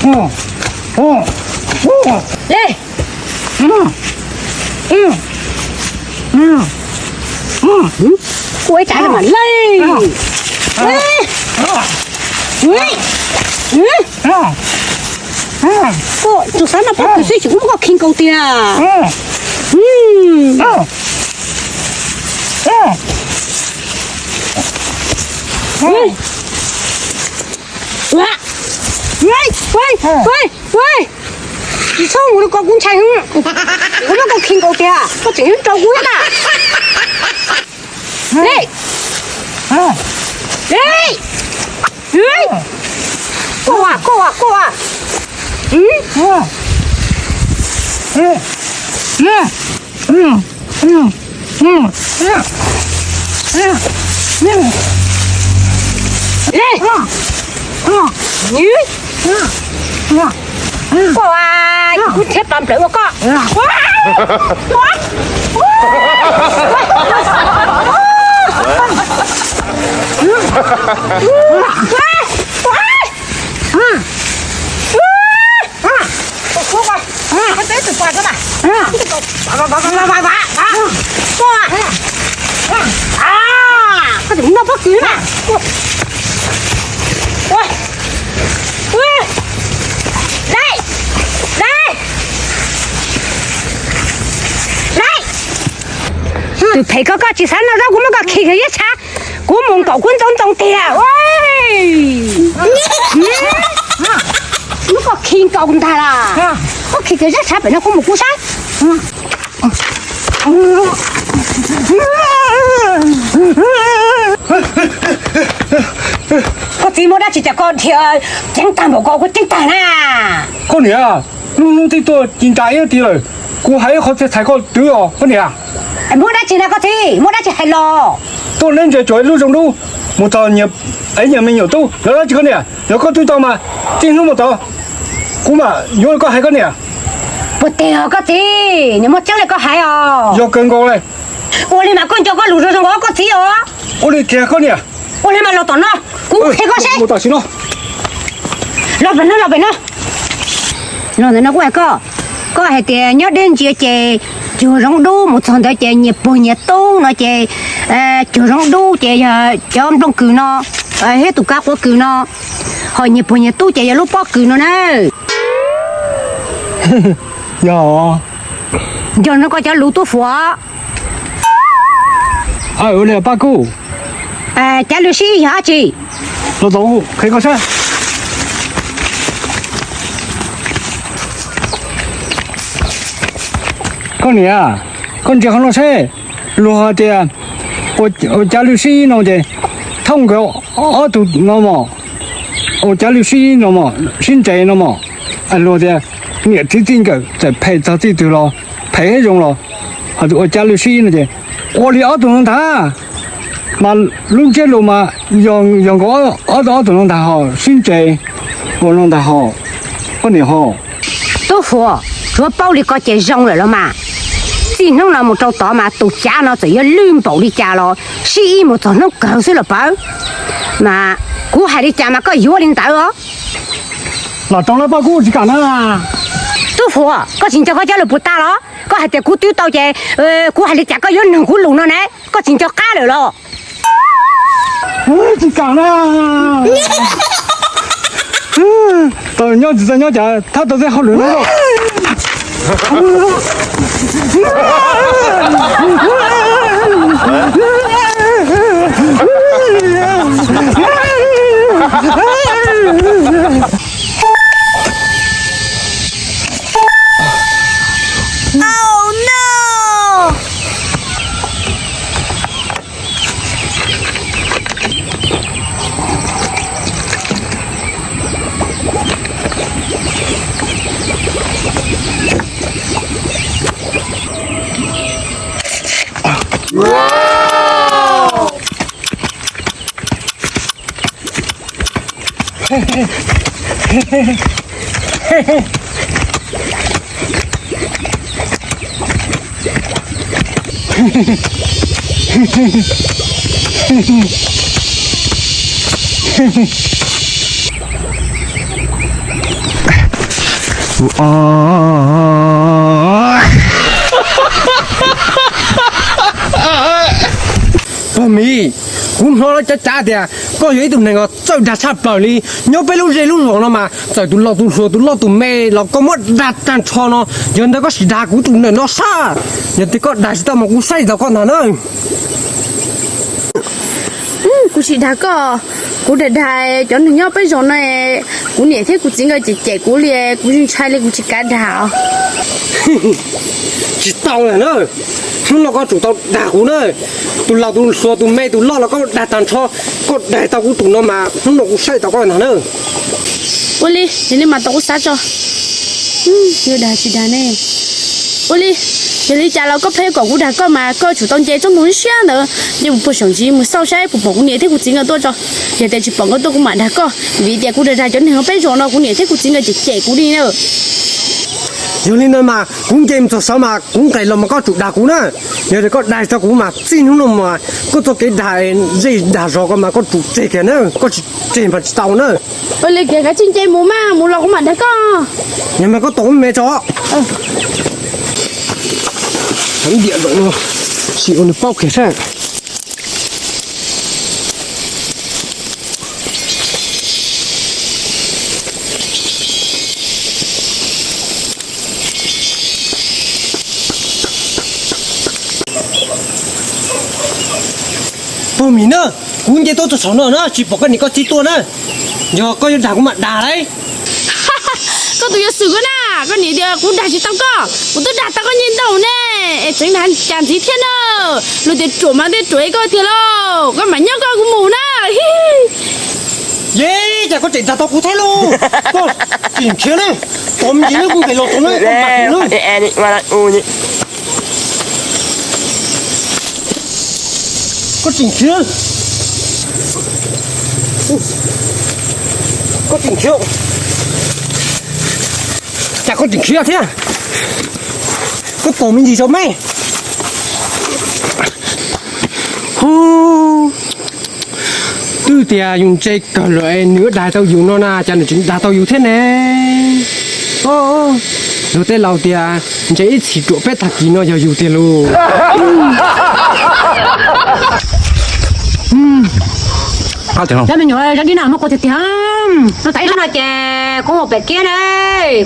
Li. Kuj ib tsam mas li. Kuj tus xav noj pob kws xwb tseem muab koj khi nkaus tiag. Tsis txhob mus li ko, kuv ntshai heev. Kuv muab koj khi nkaus tiag, koj tseem rau kuv na. Li. Li. Koj, koj, koj. Li. Koj, kuv thiab pam plawv ua koj. Koj tseem noj pob kws na. Tus phem ko, koj tsis xav noj zaub, kuv muab koj khi kiag ib tshav, kuv mus nkaum kuv ntxoov ntxoo tiag. Muab koj khi nkaus ntag las. Koj khi kiag ib tshav pem no kuv mus kuv saib. Koj txiv, muaj dab tsi cas koj dhia ceev tag npaum ko, koj ceev tag na. Koj niam, lub hnub twb tuaj ci ntsa ib tiag lawm, kuv hais ib qho txhais koj twv os koj niam. Muaj dab tsi na koj txiv, muaj dab tsi hais los? Tuaj neb ntses tsuas ib lub zoo dub, mus txog nyias, es nyias me nyuam tub, lawv dab tsi koj niam? Yog koj twb tau mas, txij hnub mus tod kuv mam yuav koj hais koj niam. Puas tig os koj txiv, niam muaj tseeb li koj hais os. Yog kawg nkaus li. Ua li mas koj nco koj lus zoo zoo os koj txiv os. Ua li kiag koj niam. Ua li mas los tom no, kuv qhia koj seb. Los pem no, los pem no. Los ntawm no kuv hais koj, koj hais tias nyob deb ntsia ces cuag zoo dub, mus txog ntawd ces nyias puag nyias tub no ces cuag zoo dub ces yog cov nplooj kws no, thiab tus kab quav kws no, ho nyias puag nyias tub ces yog lub pob kws no na. Yog, yog no koj cov lus tub fuam. Ua li Paj Kub, cav lwm sib yog dab tsi? Los tau, qhia koj saib. Koj niam, koj ntsia qhov no seb, luag hais tias ua cav lwm sib no ces thauj nkawd ob tug no mos, ua cav lwm sib no mos, sib ntses no mos. Luag tias niam txiv txij nkawm txawm phem txog txij twg los phem ib zoo los, ho ua cav lwm sib no ces ua li ob tug no ntag. Mas lub ntsiab lus mas yog, yog nkaus ob, ob tug no ntag ho sib ntses, ua no ntag ho, koj niam ho. Tub fuam, tsuav paub li ko ces zoo lawm los mas. Txij hnub no mus rau tod mas tus cav no txawm yuav lwj npaum li cas los sib ib mus txog hnub kawg xwb los pawg. Mas kuv hais li cas mas koj yuav li ntawd os. Los rau lawv Paj Kub tsis kam na. Tub fuam, koj tsis nco koj cov lus puas tag los? Koj hais tias kuv twb tau ces kuv hais li cas koj yuav nug kuv lus no ne, koj tsis nco qab lawm los? Tsis kam na. Tau nyob tsis tau nyob cas thab tau tej hauj lwm no. Pog Mim, kuv hnov lawv cav cav tias koj yog ib tug neeg uas txawj dag tshaj plaws li. Nyob peb lub zej lub zos no mas txawm tus laus tus hluas tus loj tus me los koj muab dag tag nrho no. Yog ntawd koj sim dag kuv tus ntawm no sab, yog tias koj dag tsis tau mas kuv saib tsis taus koj ntag na. Kuv tsis dag koj, kuv dag dag cov neeg nyob peb zos no. Kuv niam thiab kuv txiv nkawd cem cem kuv li, kuv ntshai li kuv tsis kav dag. Tsis tau lawm na, hnub no koj tsum tau dag kuv na. Tus laus tus hluas tus me tus loj los koj dag tag nrho, koj dag tau kuv tus no mas hnub no kuv saib tau koj ntag na. Ua li, yog li mas tau kuv xav tso. Yuav dag tsis dag ne? Ua li, yog li cas los koj pheej kom kuv dag koj mas koj tsum tau nce tsob ntoo siab ntawd, nce mus puag saum ntsis mus xauj saib puas pom kuv niam thiab kuv txiv nkawd tuaj tso. Yog tias tsis pom nkawd tuaj kuv mam dag koj, vim tias kuv dag dag cov neeg peb zos no kuv niam thiab kuv txiv nkawd cem cem kuv li na. Yog li ntawd mas kuv nce mus txog saud mas kuv nqes los mas koj tsum dag kuv na. Yog tias koj dag tsis tau kuv mas txij hnub no mas koj txoj kev dag zej dag zos ko mas koj tsum tseg kiag na, koj tsis tseg mas tsis tau na. Ua li kiag kav tsij nce mus mas mus los kuv mam dag koj. Yog mas koj tos kuv me tso. Diam lawm no, sim ua nws paub kiag sab. Pog Mim na, kuv nce tuaj txog saum no na tsis pom koj niam koj txiv tuaj na. Yog koj yuav dag kuv mam dag lauj. Koj tus yuav xwm koj na, koj niam tias kuv dag tsis tau koj, kuv twb dag tau koj nyiaj ntau ne, es tseev dag cas ntxiv thiab na. Luag tias ruam mas tej ruam ib koj tiag lauj, koj mam nyob koj kuv mus na. Yej, cas koj tseem dag tau kuv thiab lauj? Koj tseem khiav ne, tom me ntsis na, kuv nqes los tod na, koj mam khiav na. Koj tseem khiav, koj tseem khiav, cas koj tseem khiav thiab? Koj tom me ntsis tso me. Hu, twb tias yus ntse kawg lawm es nws yuav dag tau yus no na, cas nws tseem dag tau yus thiab ne? Luag tej laus tias ntse ib txhis ruam peb tag kis no yog yus tiag lauj. Cov me nyuam, zaj dib no muaj qhua tiag tiag. Tuaj txog ib lub no ces kuv mus pem kiab na,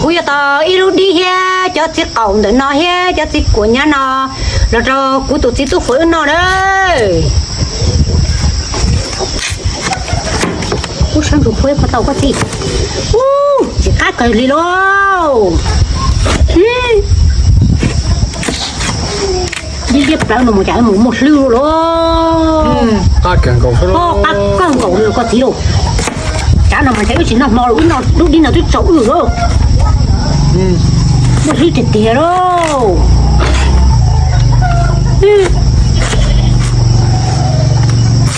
kuv yuav tau ib lub dib thiab cov txiv qaum ntawm no thiab cov txiv kuam nyab no los rau kuv tus txiv tub fuav wb noj na. Ub, sab ntsug phuab ib puag tau koj txiv. Ub, tsis qab kawg li lauj. Dib liab plawv no mus cas mus muaj hlwb lauj. Qab kawg nkaus li lauj koj txiv lauj. Tsam no mas ntshe wb tsis noj hmo lawm, wb noj lub dib no twb tsaus wb lauj. Muaj hlwb tiag tiag lauj.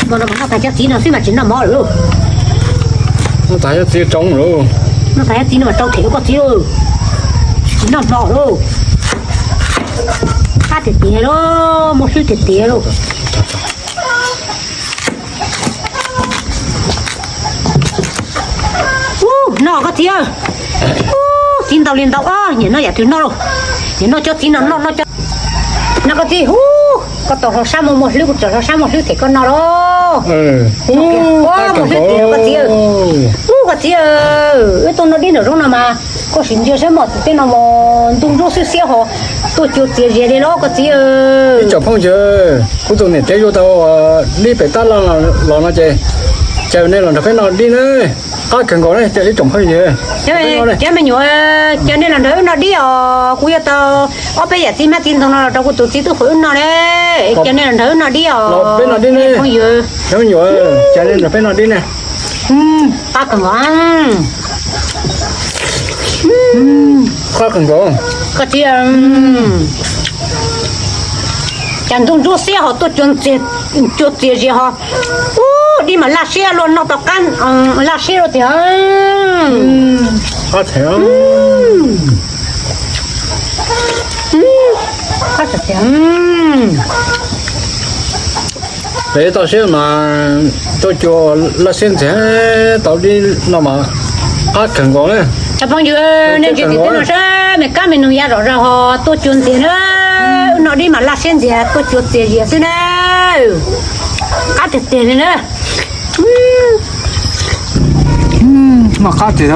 Hmo no mas noj tas cov txiv no xwb mas tsis noj hmo lawm lauj. Noj tas cov txiv tsaus lauj. Noj tas cov txiv no mas tsaus them lauj koj txiv lauj. Tsis noj hmo lauj. Qab tiag tiag lauj, muaj hlwb tiag tiag lauj. Ub, noj koj txiv. Ub, txiv ntau li ntau, nyiam noj yam twg noj lauj. Nyiam noj cov txiv no, noj noj cov no koj txiv. Ub, koj tau hlo sab muaj muaj hlwb, kuv tseem hlo sab muaj hlwb them koj no lauj. Muaj hlwb tiag koj txiv. Ub, koj txiv, wb tuaj noj dib nram zoov no mas koj sim ntsia saib mos txwv teb no mas ntuj ntsuab xiab xiab ho tuaj cua txias zias li lauj koj txiv. Ib tsoom phooj ywg, kuv tus niam tsev yuav tau dib pem tab laj los no ces caw nej los nrog peb noj dib na. Qab kawg nkaus na ib tsoom phooj ywg. Cov me nyuam, caw nej los nrog wb noj dib os, kuv yuav tau ob peb yam txiv hmab txiv ntoo no los rau kuv tus txiv tub fuav wb noj ne. Caw nej los nrog wb noj dib os. Peb noj dib ne. Cov me nyuam, caw nej nrog peb noj dib ne. Qab kawg nkaus. Qab kawg nkaus. Koj txiv, cas ntuj ntsuab xiab ho tuaj cua txias zias ho. Ub, dib mas laj siab luaj, noj tau qab laj siab luaj tiag. Qab them. Qab tiag tiag. Peb toj siab mas tuaj cua laj siab ntxiag, tau dib no mas qab kawg nkaus na. Cov phooj ywg, nej ntsia tim teb no saib, me kab me noog ya zom zaws ho tuaj cua ntxias na. Wb noj dib mam laj siab ntxias tuaj cua ntxias zias xwb na. Qab tiag tiag li na. Noj qab tiag.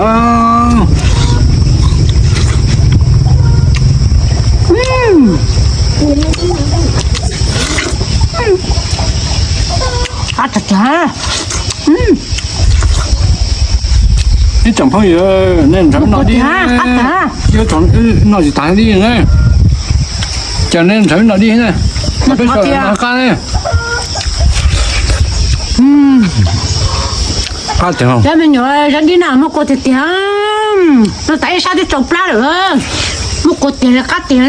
Qab tiag tiag. Ib tsoom phooj ywg, nej nrhawv noj dib, noj tsis tas dib na. Ces nej nrhawv noj dib na, peb qab. Qab tiag. Cov me nyuam, zaj dib na muaj kua tiag tiag. Noj tas ib sab twb tsau plab lawm. Muaj kua tiag li, qab tiag li.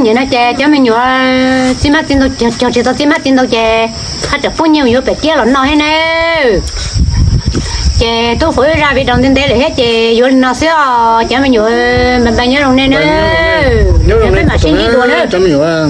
Nyiam no ces cov me nyuam, txij mab txij ntau, cog tsis tau txij mab txij ntau ces haj tseem pub nyiaj yuav pem kiab los noj thiab na. Ces tub faus ib zaj video ntev ntev lawm thiab ces yuav li no xwb os cov me nyuam, bye bye, nyob zoo nej na. Peb mam sib ntsib dua na cov me nyuam.